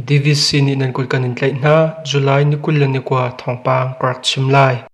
DVC nih nan kut kan in tlaih hna. July ni 21 thawngpang ka rak chim lai.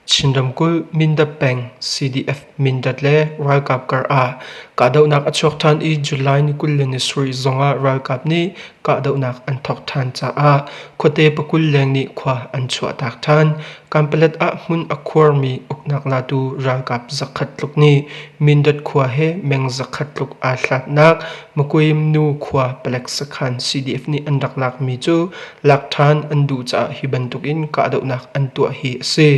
Chin ramkulh Mindat peng CDF Mindat le ralkap kar ah kahdohnak a chuak ṭhan i July ni 27 zongah ralkap nih kahdohnak an thawk ṭhan caah khuate pakul leng nih khua an chuahtak ṭhan. Kanpalet ah hmun a khuarmi uknak latu ralkap zakhat tluk nih Mindat khua he meng zakhat tluk aa hlatnak Makuim-nu khua palek sakhan CDF nih an rak lakmi cu lak ṭhan an duh caah hi bantukin kahdohnak an tuah hi a si.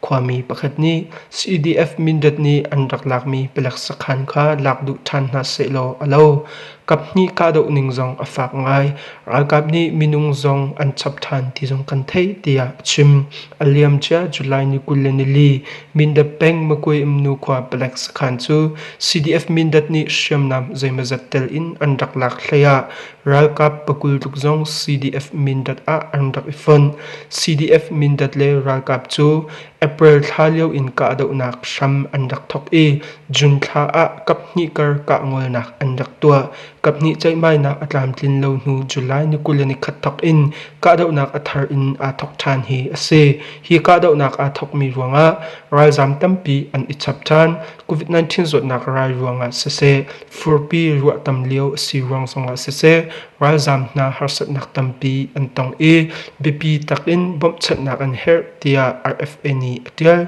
Khuami pakhat nih CDF Mindat nih an rak lakmi palek sakhan kha lak duh ṭhan hna sehlaw a lo. Kaphnih kahdoh ning zong a fak ngai. Ralkap nih minung zong an chap ṭhan ti zong kan theih tiah a chim. A liamcia July ni 24 Mindat peng Makuai-umnu khua palek sakhan cu CDF Mindat nih hriamnam zeimawzat tel in an rak lak hlei ah ralkap pakul tluk zong CDF Mindat ah an rak i fonh. CDF Mindat le ralkap cu April thla lio in kahdohnak hram an rak thawk i June thla ah kaphnih kar kahngolnak an rak tuah. Kaphnih ceihmainak a tlamtlin lo hnu July ni 21 thawk in kahdohnak a thar in aa thawk ṭhan hi a si. Hi kahdohnak aa thawkmi ruangah ralzaam tampi an i chap ṭhan. COVID-19 zawtnak rai ruangah siseh, furpi ruah tam lio a si ruang zongah siseh, ralzaam hna harsatnak tampi an tong i biapi takin bawmhchanhnak an herh tiah RFA nih a ṭial.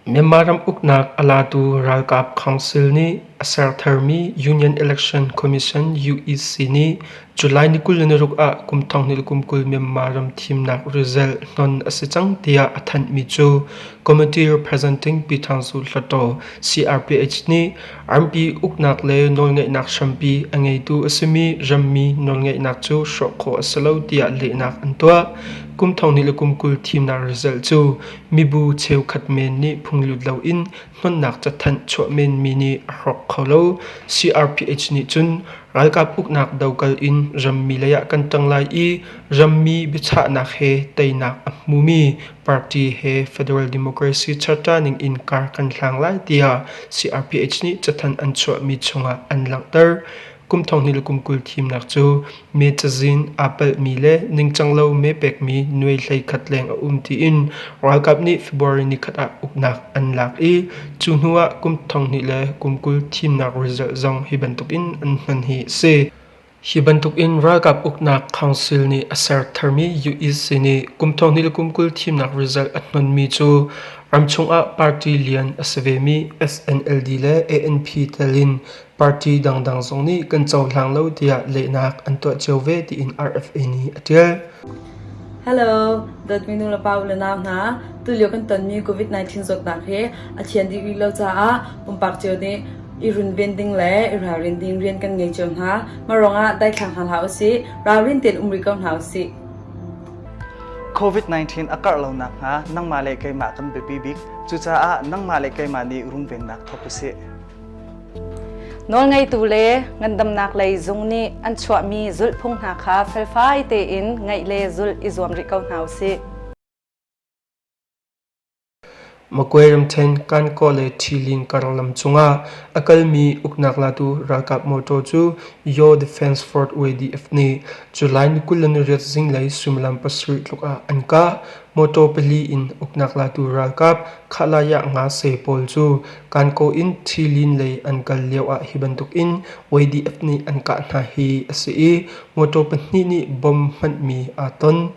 Myanmar ram uknak a latu ralkap council nih a ser tharmi Union Election Commission UEC nih July ni 26 ah kum 2020 Myanmar ram thimnak result hnon a si cang tiah a thanhmi cu Committee Representing Pyithangzu Hluttaw CRPH nih rampi uknak le nawlngeihnak hrampi a ngeitu a simi rammi nawlngeihnak cu hrawh khawh a si lo tiah lehnak an tuah. Kum 2020 thimnak result cu mibu cheukhat men nih phunglut loin hnonnak cathanh chuah menmi nih a hrawk kho lo. CRPH nih cun ralkap uknak dokal in rammi lei ah kan ṭang lai i rammi biachahnak he teinak a hmumi party he Federal Democracy Charter ning in kar kan hlang lai tiah CRPH nih cathanh an chuahmi chungah an langhter. Kum 20 le kum 20 thimnak cu me cazin aa palhmi le ningcang lo me pekmi nuai 11 leng a um tiin ralkap nih February nikhat ah uknak an lak i cu hnu ah kum 20 le kum 20 thimnak result zong hi bantukin an hman hi a si. Hi bantukin ralkap uknak council nih a ser tharmi UEC nih kum 20 le kum 20 thimnak result a hnonmi cu ramchung ah party lian a si vemi SNLD le ANP telin Party dangdang zong nih kan cohlang lo tiah lehnak an tuah cio ve tiin RFA nih a ṭial. Hello, dawtmi nu le pa u le nau hna. Tulio kan tonmi COVID-19 zawtnak hi a thian dih rih lo caah pumpak cio nih i runven ding le i ralrin ding rian kan ngei cio hna. Mah ruangah daithlang hna hlah usih, ralrin tein um rih ko hna usih. COVID-19 a karh lo nakhnga nangmah le keimah kan biapi bik. Cucaah nangmah le keimah nih runvennak thawk usih. Nawlngeitu le ngandamnak lei zung nih an chuahmi zulhphung hna kha felfai tein ngaih le zulh i zuam rih ko hna usih. Magway ramṭhen Kankaw le Ṭhilin karlam cungah a kalmi uknak latu ralkap mawṭaw cu Yaw Defense Force YDF nih July ni 28 zinglei suimilam pasarih tluk ah an kah. Mawṭaw pali in uknak latu ralkap Khalayah ngase pawl cu Kankaw in Ṭhilin lei an kal lioah hi bantukin YDF nih an kah hna hi a si i mawṭaw pahnih nih bom hmanhmi aa ton.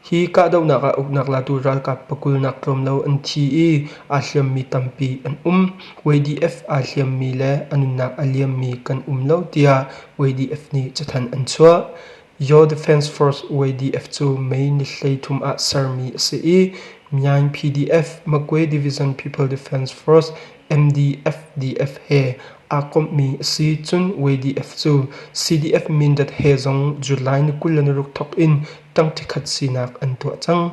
Hi kahdohnak ah uknak latu ralkap pakulnak tlawm lo an thi i aa hliammi tampi an um. YDF aa hliammi le a nunnak a liammi kan um lo tiah YDF nih cathanh an chuah. Yaw Defense Force YDF cu May ni 13 ah sermi a si i Myaing PDF, Magway Division People Defense Force MDFDF he aa komhmi a si. Cun YDF cu CDF Mindat he zong July ni 26 thawk in ṭangṭi khat sinak an tuah cang.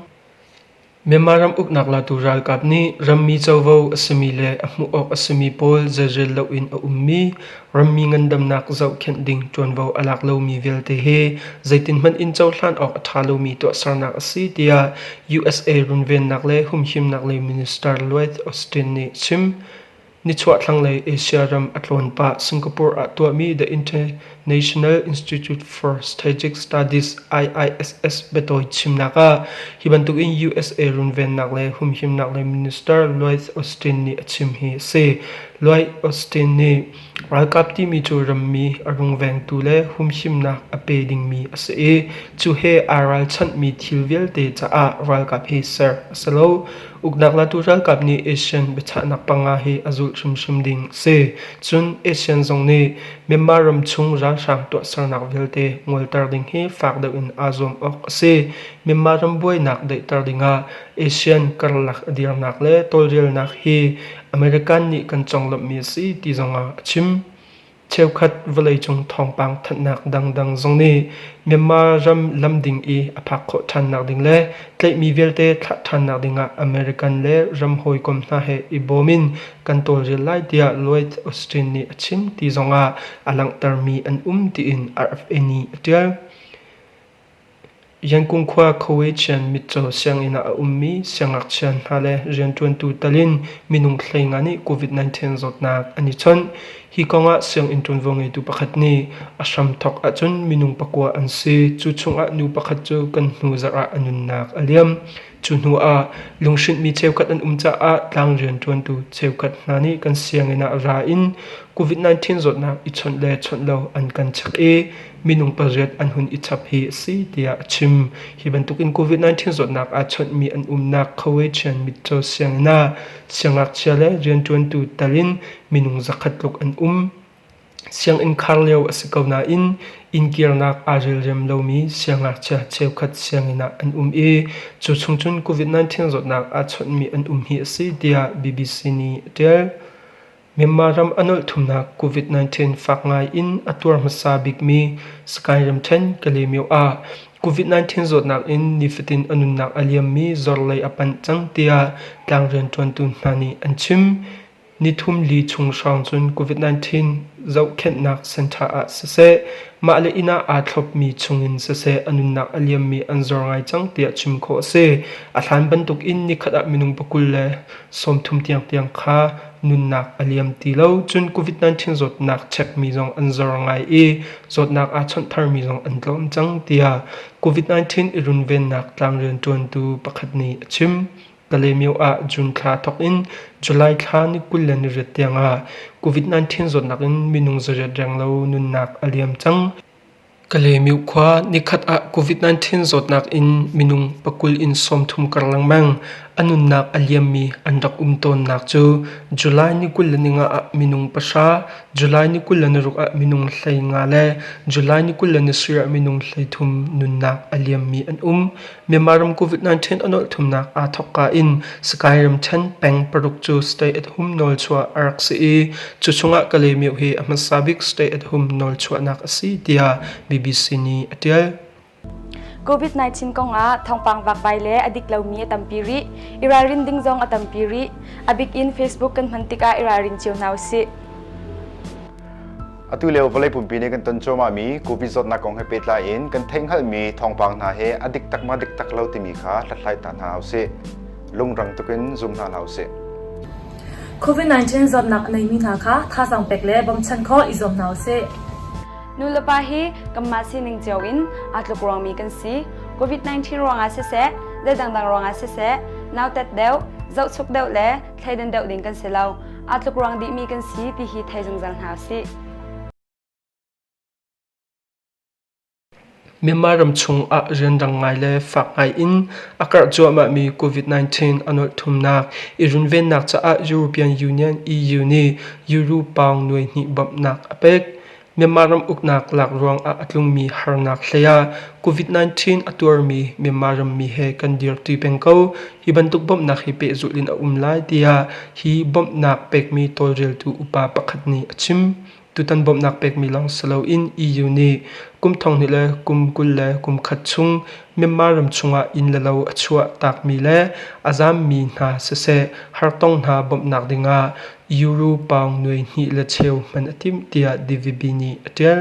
Myanmar ram uknak latu ralkap nih rammi covo a simi le a hmuh awk a simi pawl zeirel loin a ummi rammi ngandamnak zohkhenh ding ṭuanvo a lak lomi vialte hi zeitinhmanh in cohlan awk a ṭha lomi tuahsernak a si tiah USA runvennak le humhimnak lei minister Lloyd Austin nih a chim. Nichuah thlanglei Asia ram a tlawn pah Singapore ah tuahmi The International Institute for Strategic Studies IISS biatawi chimnak ah hi bantukin USA runvennak le humhimnak lei minister Lloyd Austin nih a chim hi a si. Lloyd Austin nih ralkap timi cu rammi a rungvengtu le humhimnak a pe dingmi a si i cu he aa ralchanhmi thil vialte caah ralkap hi ser a si lo. Uknak latu ralkap nih ASEAN biachahnak panga hi a zulh hrimhrim ding a si. Cun ASEAN zong nih Myanmar ramchung ralhrang tuahsernak vialte ngolter ding hi fak deuh in aa zuam awk a si. Myanmar ram buainak daihter dingah ASEAN karlak a dirnak le tawlrelnak hi American nih kan conglawmhmi a si ti zongah a chim. Cheukhat vawleicung thawngpang thanhnak dangdang zong nih Myanmar ram lam ding i a phak khawh ṭhannak ding le tlaihmi vialte thlah ṭhannak dingah American le ram hawikom hna he i bawm in kan tawlrel lai tiah Lloyd Austin nih a chim ti zongah a langhtermi an um tiin RFA nih a ṭial. Yangon khua Khawichian mitcaw sianginn ah a ummi siangngakchia hna le rianṭuantu tal in minung 15 nih COVID-19 zawtnak an i chawnh. Hi kong ah sianginn ṭuanvo ngeitu pakhat nih a hramthawk ahcun minung pakua an si. Cu chungah nu pakhat cu kan hnu zarh ah a nunnak a liam. Cu hnu ah lunghrinhmi cheukhat an um caah tlang rianṭuantu cheukhat hna nih kan sianginn ah ra in COVID-19 zawtnak i chawnh le chawnh lo an kan check i minung pariat an hun i chap hi a si tiah a chim. Hi bantukin COVID-19 zawtnak aa chawnhmi an umnak Croatian mitcaw sianginn ah siangngakchia le rianṭuantu tal in minung zakhat tluk an um. Sianginn khar lio a si ko nain inn kirnak aa relrem lomi siangngakchia cheukhat sianginn ah an um i cu chung cun COVID-19 zawtnak aa chawnhmi an um hi a si tiah BBC nih a ṭial. Myanmar ram a nolh thumnak COVID-19 fak ngai in a tuar hmasa bikmi Sakae ramṭhen Kalaymyo ah COVID-19 zawtnak in nifatin a nunnak a liammi zorlei a panh cang tiah tlangrianṭuantu hna nih an chim. Nithum li chung hrawng cun COVID-19 zohkhenhnak center ah siseh, mah le inn ah aa thlopmi chungin siseh a nunnak a liammi an zor ngai cang tiah chim khawh a si. A hlan bantukin nikhat ah minung pakul le 30 tiangtiang kha nunnak a liam ti lo. Cun COVID-19 zawtnak chekmi zong an zor ngai i zawtnak aa chawnh tharmi zong an tlawm cang tiah COVID-19 i runvennak tlangrian ṭuantu pakhat nih a chim. Kalaymyo ah June thla thawk in July thla ni 28 tiangah COVID-19 zawtnak in minung 800 renglo nunnak a liam cang. Kalaymyo khua nikhat ah COVID-19 zawtnak in minung pakul in 30 kar lengmang a nunnak a liammi an rak um tawnnak cu July ni 25 ah minung pahra, July ni 26 ah minung 15 le July ni 27 ah minung 33 nunnak a liammi an um. Myanmar ram COVID-19 a nolh thumnak aa thawkka in Sakae ramṭhen peng paruk cu stay at home nawlchuah a rak si i cu chungah Kalaymyo hi a hmasa bik stay at home nawlchuahnak a si tiah BBC nih a ṭial. COVID-19 kongah thawngpang vakvai le a dik lomi a tampi rih. I ralrin ding zong a tampi rih. A bik in Facebook kan hman tikah i ralrin cio hna usih. Atu lio vawlei pumpi nih kan ton cuahmahmi COVID zawtnak kong he pehtlai in kan theihhngalhmi thawngpang hna he a dik tak ma dik tak lo timi kha hlathlai ta hna usih. Lungrang tukin zum hna hlah usih. COVID-19 zawtnak a neimi hna kha thazaang pek le bawmchan khawh i zuam hna usih. Nulepa hi kanmah sining cio in aa tluk ruangmi kan si. COVID-19 ruangah siseh, zei dangdang ruangah siseh, nautat deuh, zohchuk deuh le thleidan deuh ding kan si lo. Aa tluk ruang dihmi kan si ti hi thei zungzal hna usih. Myanmar ram chung ah rianrang ngai le fak ngai in a karh cuahmahmi COVID-19 a nolh thumnak i runvennak caah European Union EU nih Euro pound nuai hnih bawmhnak a pek. Myanmar ram uknak lak ruangah a tlungmi harnak hlei ah COVID-19 a tuarmi Myanmar rammi he kan dirṭi peng ko. Hi bantuk bawmhnak hi pehzulh in a um lai tiah hi bawmhnak pekmi tawlreltu upa pakhat nih a chim. Tutan bawmhnak pekmi lawng si loin EU nih kum 20 le kum 20 le kum khat chung Myanmar ram chungah inn le lo a chuah takmi le a zammi hna siseh hartong hna bawmhnak dingah Euro pound nuai hnih le cheu hman a timh tiah DVB nih a ṭial.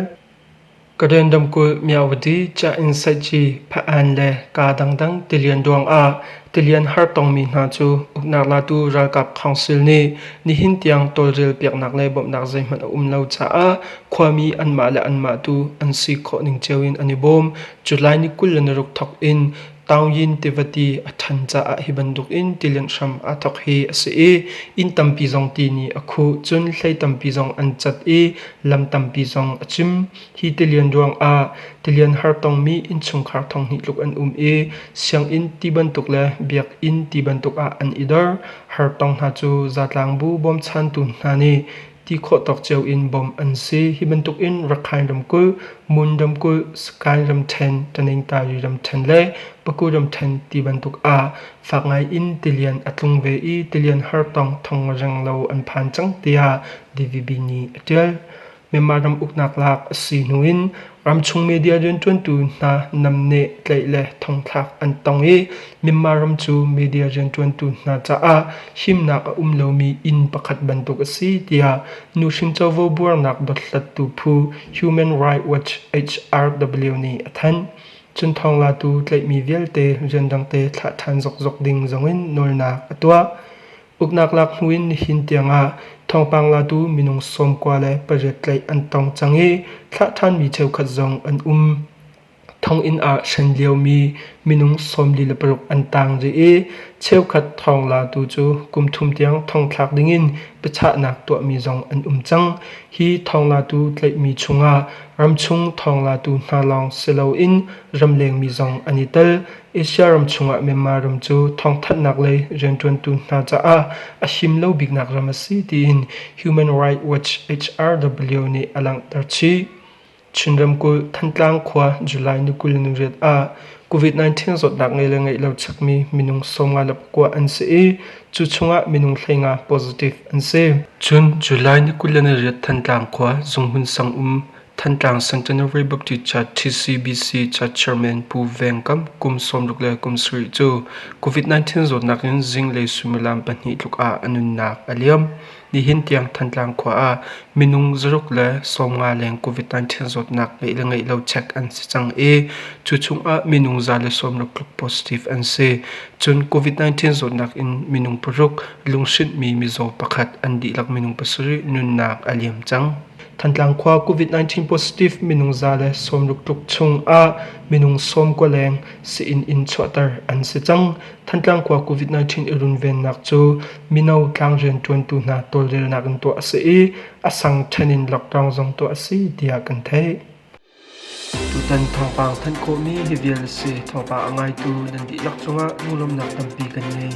Karen ramkulh Myawaddy, Ca-in Saihci, Pha-an le kaa dangdang tilian ruangah Tilian hartongmi hna cu uknak latu ralkap council nih nihin tiang tawlrel piaknak le bawmhnak zeihmanh a um lo caah khuami anmah le anmah tu an si khawh ning cio in an i bawm. July ni 26 thawk in Taungyin tiva ti a ṭhan caah hi bantuk in tilian hram aa thawk hi a si i inn tampi zong ti nih a khuh, cun hlei tampi zong an cat i lam tampi zong a cim. Hi tilian ruangah tilian hartongmi innchungkhar 2000 tluk an um i sianginn ti bantuk le biakinn ti bantuk ah an i dor. Hartong hna cu zatlangbu bawmchantu hna nih ti khawh tawk cio in bawmh an si. Hi bantukin Rakhine ramkulh, Mun ramkulh, Sagaing ramṭhen, Taningtari ramṭhen le Paku ramṭhen ti bantuk ah fak ngai in tilian a tlung ve i tilian hartong thong renglo an phan cang tiah DVB nih a ṭial. Myanmar ram uknak lak a si hnu in ramchung media rianṭuantu hna namneh, tlaih le thongthlak an tong i Myanmar ram cu media rianṭuantu hna caah himnak a um lomi inn pakhat bantuk a si tiah nuhrin covo buarnak dothlattu phu Human Rights Watch HRW nih a thanh. Cun thawnglatu tlaihmi vialte rian dangte thlah ṭhan zokzok ding zongin nawlnak a tuah. Uknak lak hnu in nihin tiangah thawngpang latu minung 98 tlaih an tong cang i thlah ṭhanmi cheukhat zong an um. Thonginn ah hren liomi minung 46 an tang rih i cheukhat thawnglatu cu kum thum tiang thongthlak dingin biachahnak tuahmi zong an um cang. Hi thawnglatu tlaihmi chungah ramchung thawnglatu hna lawng si loin ramlengmi zong an i tel. Asia ram chungah Myanmar ram cu thawngthanhnak lei rianṭuantu hna caah a him lo biknak ram a si tiin Human Rights Watch HRW nih a langhter chih. Chin ramkulh Thantlang khua July ni 28 ah COVID-19 zawtnak ngei le ngeih lo chekmi minung 59 an si i cu chungah minung 15 positive an si. Cun July ni 28 Thantlang khua zunghmun sang um Thantlang Centenary Baptist Church TCBC Church Chairman Pu Veng Kam kum 67 cu COVID-19 zawtnak in zinglei suimilam pahnih tluk ah a nunnak a liam. Nihin tiang Thantlang khua ah minung 150 leng COVID-19 zawtnak ngeih le ngeih lo check an si cang i cu chungah minung 160 tluk positive an si. Cun COVID-19 zawtnak in minung paruk lunghrinhmi mizaw pakhat an dihlak minung pasarih nunnak a liam cang. Thantlang khua COVID-19 positive minung 160 tluk chung ah minung 90 leng sii-inn in chuahter an si cang. Thantlang khua COVID-19 i runvennak cu mino tlangrian ṭuantu hna tawlrelnak in tuah a si i a sang ṭhen in lockdown zong tuah a si tiah kan theih. Tutan thawngpang thanh khawhmi hi vial a si. Thawngpang a ngaitu nan dihlak cungah lunglawmhnak tampi kan ngei.